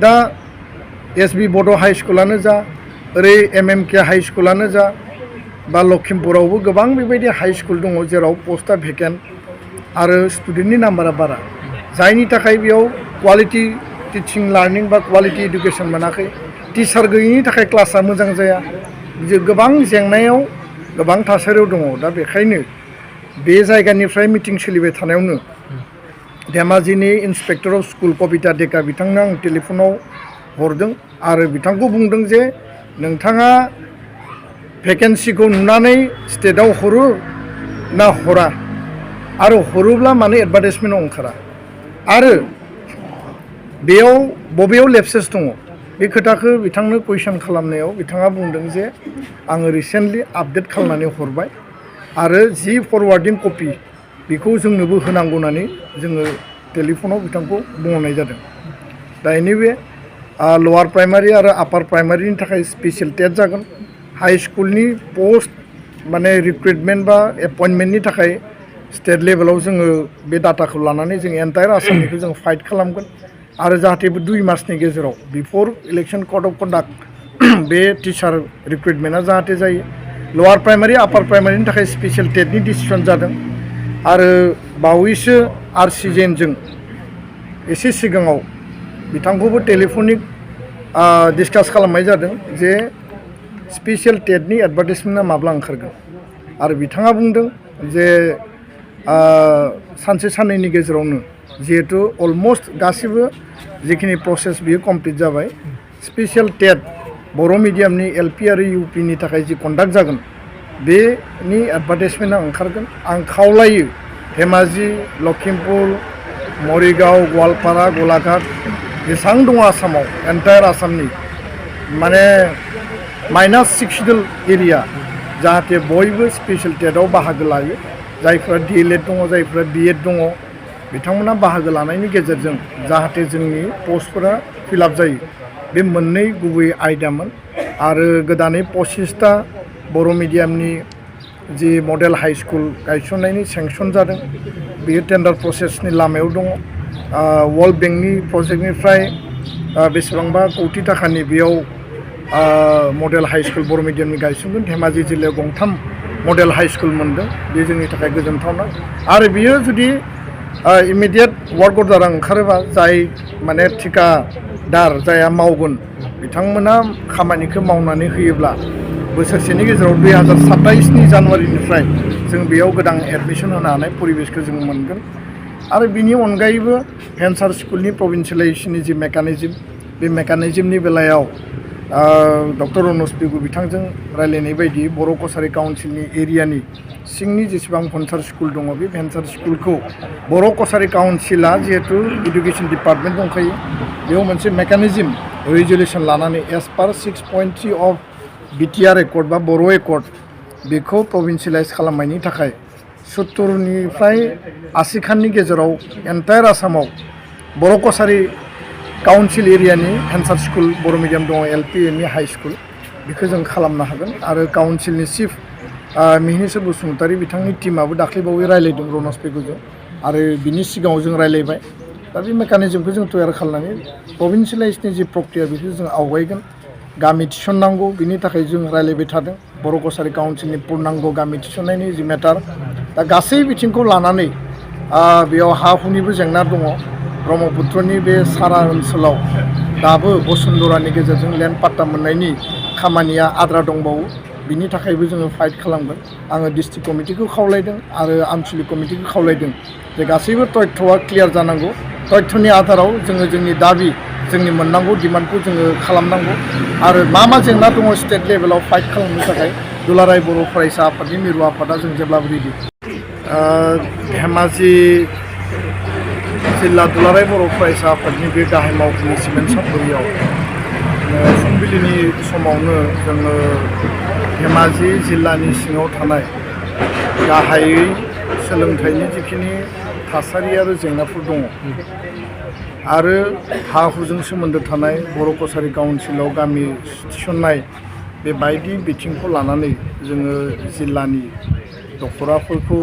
दा एसबि बड' हाई स्कुलानो जा ओरै MMK हाई स्कुलानो जा बा लखिमपुरावबो गोबां बेबायदि हाई स्कुल दङ जेराव पस्टआ भेकेन्ट आरो स्टुडेन्टनि नाम्बारा बारा जायनि थाखाय बेयाव क्वालिटि टिचिं लार्निं बा क्वालिटि इडुकेसन मोनाखै टिचार गैयिनि थाखाय क्लासा मोजां जाया गोबां जेंनायाव गोबां थासारियाव दङ दा बेखायनो बे जायगानिफ्राय मिटिं सोलिबाय थानायावनो धेमाजिनि इन्सपेक्टर अफ स्कुल कबिता डेका बिथांनो आं टेलिफनाव हरदों आरो बिथांखौ बुंदों जे नोंथाङा भेकेन्सिखौ नुनानै स्टेटआव हरो ना हरा आरो हरोब्ला मानो एडभार्टाइजमेन्टआव ओंखारा आरो बेयाव बबेयाव लेपसेस दङ बे खोथाखौ बिथांनो कुइसन खालामनायाव बिथाङा बुंदों जे आङो रिसेन्टलि आपडेट खालामनानै हरबाय आरो जि फरवार्डिं कपि बेखौ जोंनोबो होनांगौ होननानै जोङो टेलिफनाव बिथांखौ बुंहरनाय जादों दा एनिवे लवार प्राइमारि आरो आपार प्राइमारिनि थाखाय स्पेसियेल टेस्ट जागोन हाई स्कुलनि पस्ट माने रिक्रुटमेन्ट बा एपइन्टमेन्टनि थाखाय स्टेट लेभेलाव जोङो बे डाटाखौ लानानै जों एन्टायार आसामनिखौ जों फाइट खालामगोन आरो जाहाथे 2 मासनि गेजेराव बिफोर इलेक्शन कड अफ कन्डाक्ट बे टिचार रिक्रुटमेन्टआ जाहाथे जायो लवार प्राइमारि आपार प्राइमारिनि थाखाय स्पेसियेल टेटनि डिसिसन जादों आरो बावैसो RCJNजों एसे सिगाङाव बिथांखौबो टेलिफनिक डिसकास खालामनाय जादों जे स्पेसियेल टेटनि एडभार्टाइजमेन्टआ माब्ला ओंखारगोन आरो बिथाङा बुंदों जे सानसे साननैनि गेजेरावनो जिहेतु अलमस्ट गासिबो जिखिनि प्रसेस बियो कमप्लिट जाबाय स्पेसियेल टेट बर' मिडियामनि LP आरो UPनि थाखाय जि कन्डाक्ट जागोन बेनि एडभार्टाइजमेन्टआ ओंखारगोन आं खावलायो धेमाजि लखिमपुर मरिगाव गवालपारा गलाघाट जेसेबां दङ आसामाव एन्टायार आसामनि माने -6 शिड्युल एरिया जाहाथे बयबो स्पेसियेल टेटआव बाहागो लायो जायफ्रा DLED दङ जायफ्रा BEd दङ बिथांमोना बाहागो लानायनि गेजेरजों जाहाथे जोंनि पस्टफोरा फिलआप जायो बे मोननै गुबै आयदामोन आरो गोदानै 25टा बर' मिडियामनि जि मडेल हाई स्कुल गायसननायनि सेंसन जादों बेयो टेन्डार प्रसेसनि लामायाव दङ वर्ल्ड बेंकनि प्रजेक्टनिफ्राय बेसेबांबा कौटि थाखानि बेयाव मडेल हाई स्कुल बर' मिडियामनि गायसनगोन धेमाजि जिल्लायाव 3 मडेल हाई स्कुल मोनदों बे जोंनि थाखाय गोजोनथावना आरो बियो जुदि इमिडियेट वार्क अर्डार ओंखारोबा जाय माने ठिकादार जाया मावगोन बिथांमोना खामानिखौ मावनानै होयोब्ला बोसोरसेनि गेजेराव 2027नि जानुवारिनिफ्राय जों बेयाव गोदान एडमिसन होनो हानाय परिबेसखौ जों मोनगोन आरो बिनि अनगायैबो भेन्सार स्कुलनि प्रभिन्सियेलाइजेसननि जि मेकानिजम बे मेकानिजमनि बेलायाव डक्टर रनज पेगु बिथांजों रायलायनाय बायदि बर' कसारि काउन्सिलनि एरियानि सिंनि जेसेबां भेन्सार स्कुल दङ बे भेन्सार स्कुलखौ बर' कसारि काउन्सिला जिहेतु इडुकेसन डिपार्टमेन्ट दंखायो बेयाव मोनसे मेकानिजम रेजुलेसन लानानै as per 6.3 of BTR accord बा बर' एकर्ड बेखौ प्रभिन्सियेलाइज खालामनायनि थाखाय 70निफ्राय 80 खाननि गेजेराव एन्टायार आसामाव बर' कसारि काउन्सिल एरियानि भेन्सार स्कुल बर' मिडियाम दङ LP ME हाई स्कुल बेखौ जों खालामनो हागोन आरो काउन्सिलनि चिफ मिहिनीश्वर बसुमतारी बिथांनि टिमाबो दाख्लैबावै रायलायदों रनज पेगुजों आरो बिनि सिगाङाव जों रायलायबाय दा बे मेकानिजमखौ जों तयार खालामनानै प्रभिन्सियेलाइजनि जि प्रक्रिया बेखौ जों आवगायगोन गामि थिसननांगौ बिनि थाखाय जों रायलायबाय थादों बर' कसारि काउन्सिलनि पुर्नांग गामि थिसननायनि जि मेटार दा गासै बिथिंखौ लानानै बेयाव हा हुनिबो जेंना दङ ब्रह्मपुत्रनि बे सारा ओनसोलाव दाबो बसुन्धरानि गेजेरजों लेन्ड पाट्टा मोननायनि खामानिया आद्रा दंबावो बिनि थाखायबो जोङो फाइट खालामगोन आङो डिस्ट्रिक्ट कमिटिखौ खावलायदों आरो आनसलिक कमिटिखौ खावलायदों जे गासैबो तथ्यआ क्लियार जानांगौ तथ्यनि आधाराव जोङो जोंनि दाबि जोंनि मोननांगौ डिमान्डखौ जोङो खालामनांगौ आरो मा जेंना दङ स्टेट लेभेलाव फाइट खालामनो थाखाय दुलाराय बर' फरायसा आफादनि मिरु आफादा जों जेब्लाबो रेडि धेमाजि जिल्ला दुलाराय बर' फरायसा आफादनि बे गाहाय मावखुलि सिमेन्ट सापरियाव फुंबिलिनि समावनो जोङो धेमाजि जिल्लानि सिङाव थानाय गाहायै सोलोंथाइनि जिखिनि थासारि आरो जेंनाफोर दङ आरो हा हुजों सोमोन्दो थानाय बर' कसारि काउन्सिलाव गामि थिसननाय बे बायदि बिथिंखौ लानानै जोङो जिल्लानि दखराफोरखौ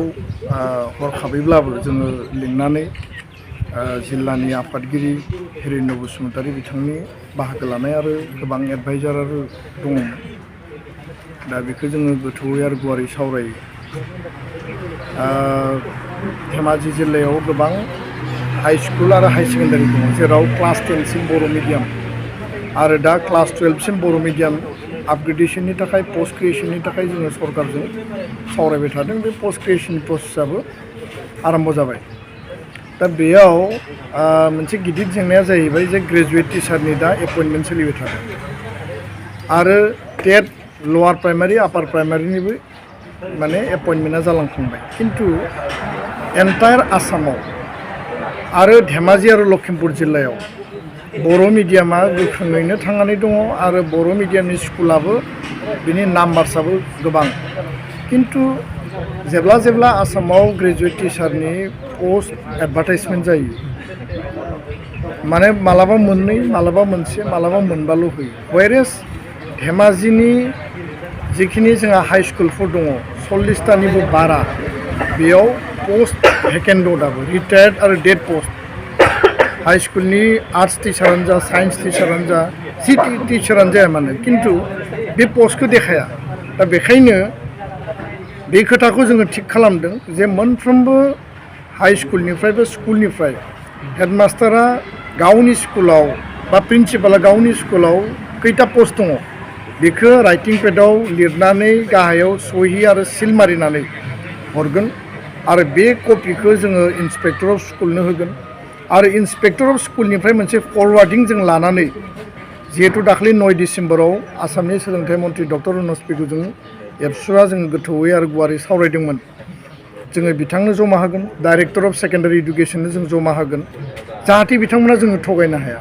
हरखाबैब्लाबो जोङो लिंनानै जिल्लानि आफादगिरि हिरेन्द्र बसुमतारी बिथांनि बाहागो लानाय आरो गोबां एडभाइजार आरो दङमोन। दा बेखौ जोङो गोथौयै आरो गुवारै सावरायो। धेमाजि जिल्लायाव गोबां हाई स्कुल आरो हाई सेकेन्डारि दङ, जेराव क्लास 10 सिम बर' मिडियाम आरो दा क्लास 12 सिम बर' मिडियाम आपग्रेडेशननि थाखाय पोस्ट ग्रेजुएशननि थाखाय जोङो सरकारजों सावरायबाय थादों। बे पोस्ट ग्रेजुएशन प्रसेसआबो आरम्भ जाबाय। दा बेयाव मोनसे गिदिर जेंनाया जाहैबाय जे ग्रेजुएट टिचारनि दा एपइन्टमेन्ट सोलिबाय थादों आरो टेट लवार प्राइमारि आपार प्राइमारिनिबो माने एपइन्टमेन्टआ जालांखांबाय। खिन्थु एन्टायार आसामाव आरो धेमाजि आरो लखिमपुर जिल्लायाव बर' मिडियामा गोख्रोङैनो थांनानै दङ आरो बर' मिडियामनि स्कुलाबो बिनि नाम्बार्सआबो गोबां। खिन्थु जेब्ला आसामाव ग्रेजुएट टिचारनि पोस्ट एडभार्टाइजमेन्ट जायो, माने मालाबा मोननै मालाबा मोनसे मालाबा मोनबाल' होयो। व्हेरेज धेमाजिनि जिखिनि जोंहा हाई स्कुलफोर दङ 40टानिबो बारा, बेयाव पोस्ट भेकेन्ट दं दाबो, रिटायार्ड आरो डेड पोस्ट। हाई स्कुलनि आर्ट्स टिचारानो जा साइन्स टिचारानो जा जि टिचारानो जाया मानो, खिन्थु बे पस्टखौ देखाया। दा बेखायनो बे खोथाखौ जोङो थिग खालामदों जे मोनफ्रोमबो हाई स्कुलनिफ्राय बा स्कुलनिफ्राय हेडमास्टारा गावनि स्कुलाव बा प्रिन्सिपाला गावनि स्कुलाव खैथा पस्ट दङ बेखौ राइटिं पेडआव लिरनानै गाहायाव सहि आरो सिल मारिनानै हरगोन आरो बे कपिखौ जोङो इन्सपेक्टर अफ स्कुलनो होगोन आरो इन्सपेक्टर अफ स्कुलनिफ्राय मोनसे फरवार्डिं जों लानानै, जिहेतु दाखालि 9 डिसेम्बराव आसामनि सोलोंथाइ मन्त्रि डक्टर रनज पेगुजों एबसुआ जों गोथौयै आरो गुवारै सावरायदोंमोन। जोङो बिथांनो जमा होगोन, डाइरेक्टर अफ सेकेन्डारि इडुकेसननो जों जमा होगोन, जाहाथे बिथांमोना जोङो थगायनो हाया।